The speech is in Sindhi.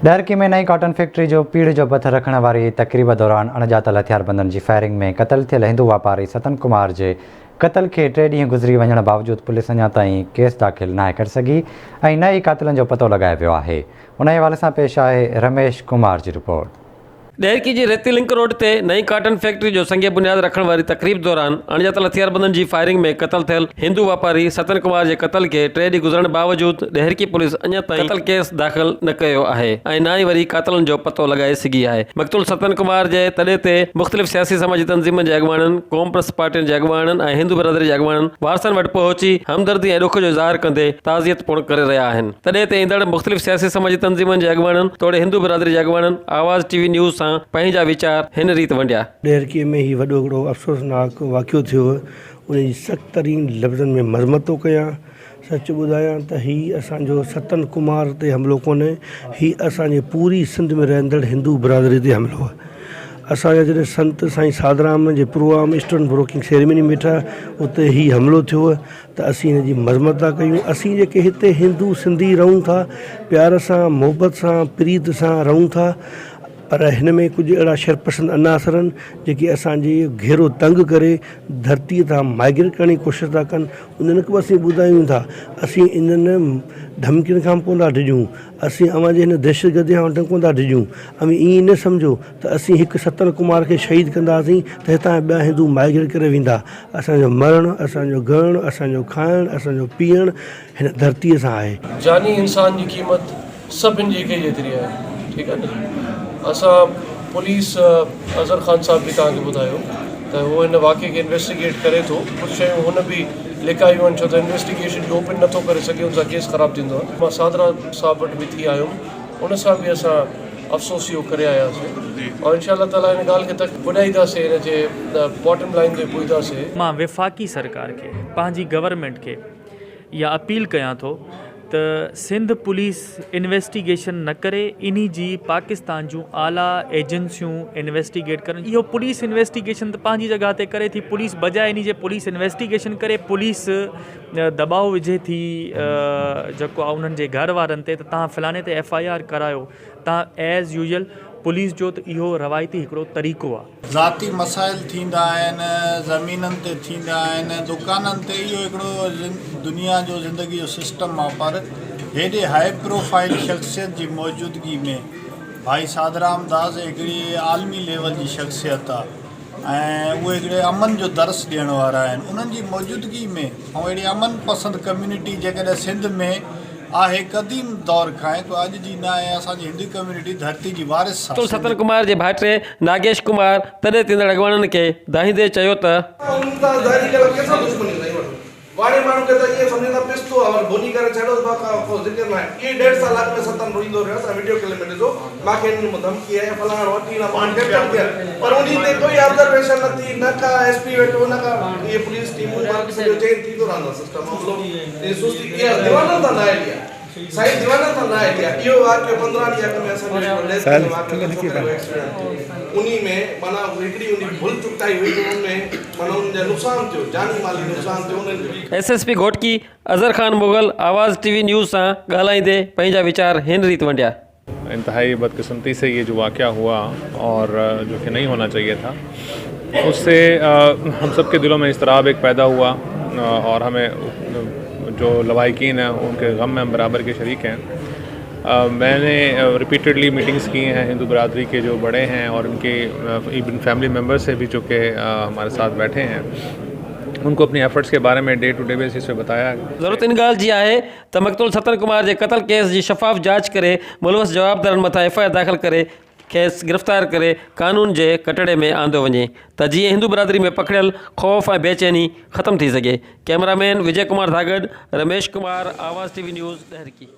ڏهرڪي ۾ نئين ڪاٽن فيڪٽري جو پيڙهه جو پٿر رکڻ واري تقريب دوران اڻڄاتل هٿياربندن جي فائرنگ ۾ قتل ٿيل هندو واپاري ستن ڪمار جي قتل کي ٽي ڏينهن گذري وڃڻ باوجود پوليس اڃا تائين ڪيس داخل ناهي ڪري سگهي ۽ نه ئي قاتلن جو پتو لڳايو ويو آهي. انهي حوالي سان پيش آهي رميش ڪمار جي رپورٽ. ڏهرڪي جي ريتي لنڪ روڊ تي نئين ڪاٽن فيڪٽري جو سنگ بنياد رکڻ واري تقريب دوران اڻڄاتل هٿياربندن جي فائرنگ ۾ قتل ٿيل هندو واپاري ستن ڪمار جي قتل کي ٽي ڏينهن گذرڻ باوجود ڏهرڪي پوليس اڃا تائين قتل ڪيس داخل نه ڪيو آهي ۽ نه ئي وري قاتلن جو پتو لڳائي سگهي آهي. مقتول ستن ڪمار جي تڏي تي مختلف سياسي سماجي تنظيمن جي اڳواڻن، قومپرست پارٽين جي اڳواڻن ۽ هندو برادري جي اڳواڻن وارثن وٽ پهچي همدردي ۽ ڏک جو اظهار ڪندي تعزيت پڻ ڪري رهيا آهن. تڏي تي ايندڙ مختلف سياسي سماجي تنظيمن جي اڳواڻن توڙي هندو برادري جي اڳواڻن آواز ٽي وي نيوز سان پنهنجا ويچار هن ريت ونڊيا. ڏهرڪي ۾ هي وڏو هڪڙو افسوسناڪ واقعو ٿيو ان جي سخت ترين لفظن ۾ مذمت ٿو ڪيان. سچ ٻڌايان ته هي اسان جو ستن ڪمار تي حملو ڪونهي هي اسان جي پوري سنڌ ۾ رهندڙ هندو برادري تي حملو آهي. اسان جا جڏهن سنت سائين ساڌرام جي پروگرام اسٽون بروڪنگ سيريمني ۾ ويٺا اتي هي حملو ٿيو. ته اسين هن جي مذمت ٿا ڪيون اسين جيڪي هتي هندو سنڌي رهون ٿا پيار سان محبت سان پريت سان رهون ٿا پر هن ۾ ڪجهه اهڙا شرپسند عناصر آهن جيڪي اسانجي گهيرو تنگ ڪري ڌرتي تان مائگريٽ ڪرڻ جي ڪوشش ٿا ڪن انهن کي به اسين ٻڌايون ٿا اسين انهن ڌمڪين کان به ڪونه ٿا ڊڄون اسين اوهان جي هن دهشتگردي کان ڪونه ٿا ڊڄون اوهين ائين نه سمجهو ته اسين هڪ ستن ڪمار کي شهيد ڪنداسين ته هتان ٻيا هندو مائگريٽ ڪري ويندا. اسان جو مرڻ، اسان جو ڳڻڻ، اسان جو کائڻ، اسان جو پيئڻ هن ڌرتيء سان آهي. جاني انسان جي قيمت سڀن جي هڪ ئي جيتري آهي ٺيڪ آهي نه جي اسان پوليس اظهر خان صاحب به توهان کي ٻڌايو ته هو هن واقعي کي انويسٽيگيٽ ڪري ٿو ڪجهه شيون هن به لڪايون آهن ڇو ته انويسٽيگيشن جو اوپن نٿو ڪري سگهي ان سان ڪيس خراب ٿيندو آهي مان صادرا صاحب وٽ به ٿي آيم ان سان به اسان افسوس اهو ڪري آياسين ۽ انشاء الله تعالي هن ڳالهه کي تڪ پڄائينداسين هن جي باٽم لائين تي پڄنداسين. مان وفاقي سرڪار کي پنهنجي گورنمينٽ کي اها اپيل ڪيان ٿو ته سنڌ پوليس انويسٽيگيشن نه ڪري انهي جي پاڪستان جون اعليٰ ايجنسيون انويسٽيگيٽ ڪرن اهو پوليس انويسٽيگيشن ته پنهنجي جڳهه تي ڪري ٿي پوليس بجاء انهي جي پوليس انويسٽيگيشن ڪري پوليس دٻاء وجهي ٿي جيڪو آهي انهن جي گهر وارن تي ته تهان فلاڻي تي ايف I R ڪرايو تان ايز يوزل پوليس جو ته اهو روايتي هڪڙو طريقو آ. ذاتي مسائل ٿيندا آهن، زمينن تي ٿيندا آهن، دڪانن تي اهو هڪڙو دنيا جو زندگي جو سسٽم آ پر هيڏي هائي پروفائيل شخصيت جي موجودگي ۾ ڀائي ساڌرام داس هڪڙي عالمي ليول جي شخصيت آ ۽ اهي هڪڙي امن جو درس ڏيڻ وارا آهن انهن جي موجودگي ۾ ۽ اهڙي امن پسند ڪميونٽي جيڪڏهن سنڌ ۾ آهي قديم دور کان ڪو اڄ جي نه آهي اسان جي هندو ڪميونٽي ڌرتي جي وارث آ سنڌ. ستن ڪمار جي ڀائٽي ناگيش ڪمار تڏهن ٿيندڙ اڳواڻن کي دانهيندي چيو ته. انهن سان ظاهري ڳالهه ڪنهن سان دشمني ناهي وٺو. واڙي ماڻهو کي ته ائين سمجهن ٿا پستو آ ور ڀڃي ڪري ڇڏيوس با ڪا ڪو ذڪر ناهي. اهي ڏيڍ سال اڳ ۾ ستن روئيندو رهيس ۽ وڊيو ڪلپ ۾ ڏسو مان کي انهن مان ڌمڪي آئي فلاڻو ٽيڻا ماڻهو ڪيپچر ٿيل پر انهي تي ڪوئي آبزرويشن نه ٿي نه ڪا ايس پي ويٺو نه ڪا اهي پوليس ٽيمون ورڪ سڄو چين ٿيندو رهندو آ سسٽم عملو اهي سستي اها ديوانن سان نه آئي آ سائين ديوانن سان نه آئي آ اهو واقعو 15 ڏينهن اڳ ۾ اسان جو هڪڙو ڊيٿ جو واقعو ٿيو ڇوڪري جو ايڪسيڊنٽ ٿيو انهي ۾ معنيٰ هڪڙي انهي ڀل چڪتائي هئي جو ان ۾ معنيٰ انهن جا نقصان ٿيو جاني مالي نقصان ٿيو انهن جو. S S P Ghotki Azhar Khan Mughal Awaz T V news سان ڳالهائيندي پنهنجا ويچار هن ريت ونڊيا. انتهائي بدقسمتي سي يي جو واقعه هوا اور جو ڪه نهين هونا چاهيي ٿا اس سي هم سب ڪي دلون ۾ اضطراب ايڪ پيدا هوا اور همين جو لواحقين هين ان ڪي غم ۾ هم برابر ڪي شريڪ هين مين ني رپيٽيڊلي ميٽنگس ڪي هين هندو برادري ڪي جو بڙي هين اور ان ڪي ايون فيملي ميمبرس سي ڀي جو ڪي هماري ساٿ بيٺي هين ان ڪو اپني ايفرٽس ڪي باري ۾ ڊي ٽو ڊي بيسس پي بتايا. ضرورت ان ڳالهه جي آهي ته مقتول ستن ڪمار جي قتل ڪيس جي شفاف جاچ ڪري ملوث جوابدارن مٿان ايف I R داخل ڪري کيس گرفتار ڪري قانون جي ڪٽهڙي ۾ آندو وڃي ته جيئن هندو برادري ۾ پکڙيل خوف ۽ بيچيني ختم ٿي سگهي. Cameraman Vijay Kumar Dhagad, Ramesh Kumar, Awaz T V news, Daharki.